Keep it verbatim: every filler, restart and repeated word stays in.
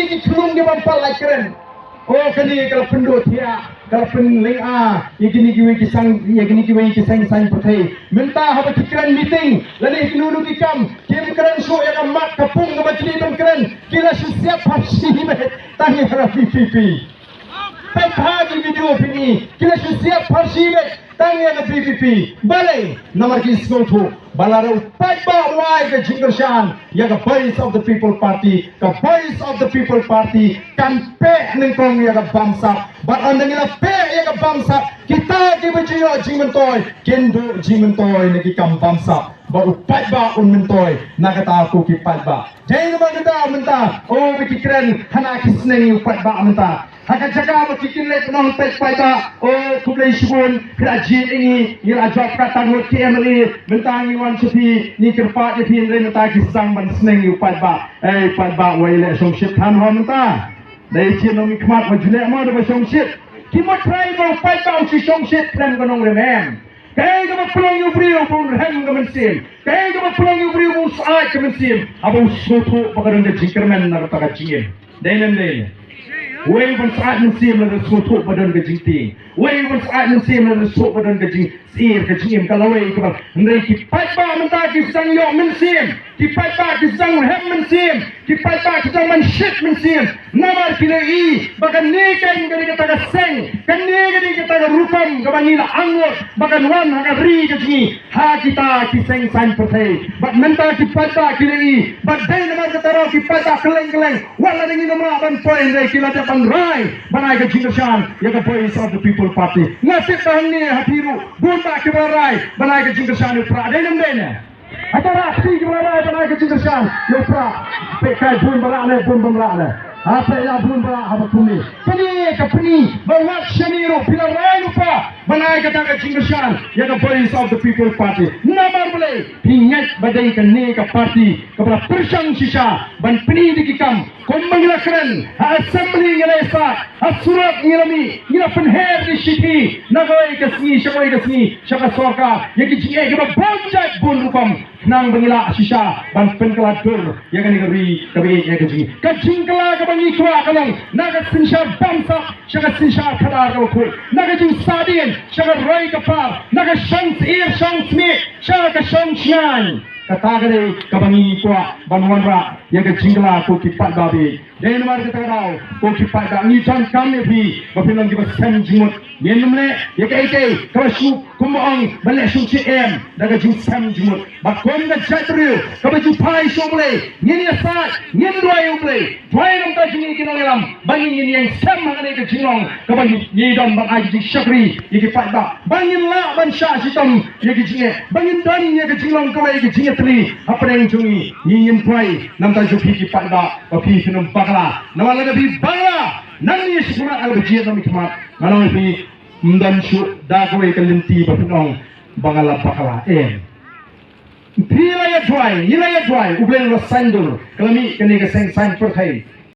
Ki khlung ki bym pat lait kren. O kane ka la pynduh thiah, ka la pynlynga ïa kine kiwei ki seng, ïa kine kiwei ki seng saiñ pyrthei. Mynta haba ki kren meeting lane kino kino ki kam, kim kren shuh ïa ka mat ka pung kaba ki dei ban kren. Ki la shu siat pharshi beit tang ïa ka V P P. Peit ha ki video phi, ki la shu siat pharshi beit tang ïa ka V P P. Balei? Namar ki sngewthuh ba lada u paidbah u ai ka jingkyrshan ïa ka Voice of the People Party, ka Voice of the People Party kan peh nyngkong ïa ka bamsap. Bad ynda ngi la peh ïa ka bamsap, kita kiba ju ïoh jingmyntoi kin duh jingmyntoi na ki kam bamsap. Bad u paidbah un myntoi na kata ko ki paidbah. Dei namar kata mynta, o, ba ki kren hana ki sneng ïa u paidbah mynta. Ha ka jaka ba ki kynleit nongpeit paidbah, o, khublei shibun, phi la jied ïa ngi, ngi la jop kat tang ngut ki M L A, mynta ngi wan sha phi, ngi kyrpad ïa phi, hynrei mynta ki sdang ban sneng ïa u paidbah. Ei paidbah, wat ïaleh shongshit than ho mynta. Dei jied nongmihkhmat, wat ju leh mo da ba shongshit. Ki mut trai ba u paidbah u shu shongshit khlem ka nongrim em. Kaei kaba pynlong ïa u briew ba un rhem ka mynsiem? Kaei kaba pynlong ïa u briew ba un syaid ka mynsiem? Haba u sngewthuh ba ka don ka jingkyrmen na kata ka jingim. Dei ne em dei ne? Wei ban syaid mynsiem lada sngewthuh ba don ka jingtieng. Wei ban syaid mynsiem lada sngewthuh ba don ka jingsyier ka jingim, ka lawei kaba. Hynrei ki paidbah mynta ki sdang ïoh mynsiem. Ki paidbah ki sdang rhem mynsiem. Ki paidbah ki sdang ban shit mynsiem. Namar ki la ïohi ba kane ka dei kata ka seng, kane ka dei kata ka rukom kaba ngi la angnud ba kan wan ha ka ri ka jong ngi, ha kita ki seng saiñ pyrthei. Bad mynta ki paidbah ki la ïohi ba dei namar kata ruh ki paidbah kylleng kylleng, wat la dang ngim lah ban poi, hynrei ki la dep ban rai ban ai ka jingkyrshan ïa ka Voice of the People Party. Nga tip ba hangne ha phi ruh bun bah kiba la rai ban ai ka jingkyrshan ïa u Prah, dei ne em dei ne? Haba rah phi kiba la rai ban ai ka jingkyrshan ïa u Prah. Peit kai bun ba rah ne, bun bym rah ne. Ha peit la bun ba rah haba kumne. Kane ka pyni ba wat shane ruh phi la rai lypa ban ai kata ka jingkyrshan ïa ka Voice of the People Party. Namar balei? Phi ngeit ba dei kane ka party kaba la pyrshang shisha ban pyni da ki kam. Kumba ngi la kren ha assembly ngi la ïasaid, ha surok ngi la mih, ngi la pynher da shithi na kawei ka sngi sha kawei ka sngi, sha ka sorkar, ïa ki jingeh kiba bun jait bun rukom, khnang ba ngi lah shisha ban pynkylla dur ïa kane ka ri kaba ïeit ïa ka jong ngi. Ka jingkylla kaba ngi kwah ka long na ka synshar bamsap sha ka synshar khadar kaba khuid, na ka jingsahdien sha ka roi ka par, na ka shong syier shong smiej sha ka shong shngaiñ. Kata ka dei kaba ngi kwah ban wanrah ïa ka jingkylla ko ki paidbah. Dei namar kata ka daw ko ki paidbah, ngi donkam ïa phi ba phin long kiba sem jingmut. Ngin ym leh ïa kaei kaei kaba shu kumba ong ban leh shongshit em, da ka jingsem jingmut. Bad kum ka jaitbynriew kaba ju phai sha U Blei, ngin ïasaid, ngin duwai U Blei. Duwai na ka bynta jong ngi ki nongïalam ba ngin, ngin ïeng sem ha kane ka jinglong kaba ngi, ngi don ban ai ka jingshakri ïa ki paidbah, ba ngin lah ban shah shitom ïa ki jingeh, ba ngin don ïa ka jinglong kaba ïa ka jingïatylli hapdeng jong ngi. Ngi ngin duwai na ka bynta jong phi ki paidbah ba phi phin ym bakla. Namar lada phi bakla, nangne shakhmat ha kaba jied nongmihkhmat, nga ong ïa phi, ym don shuh da kawei ka lynti ba phin ong ba nga la bakla. Em. Phi la ïa duwai, ngi la ïa duwai, U Blei u la saiñdur, ka la mih kane ka seng saiñ pyrthei.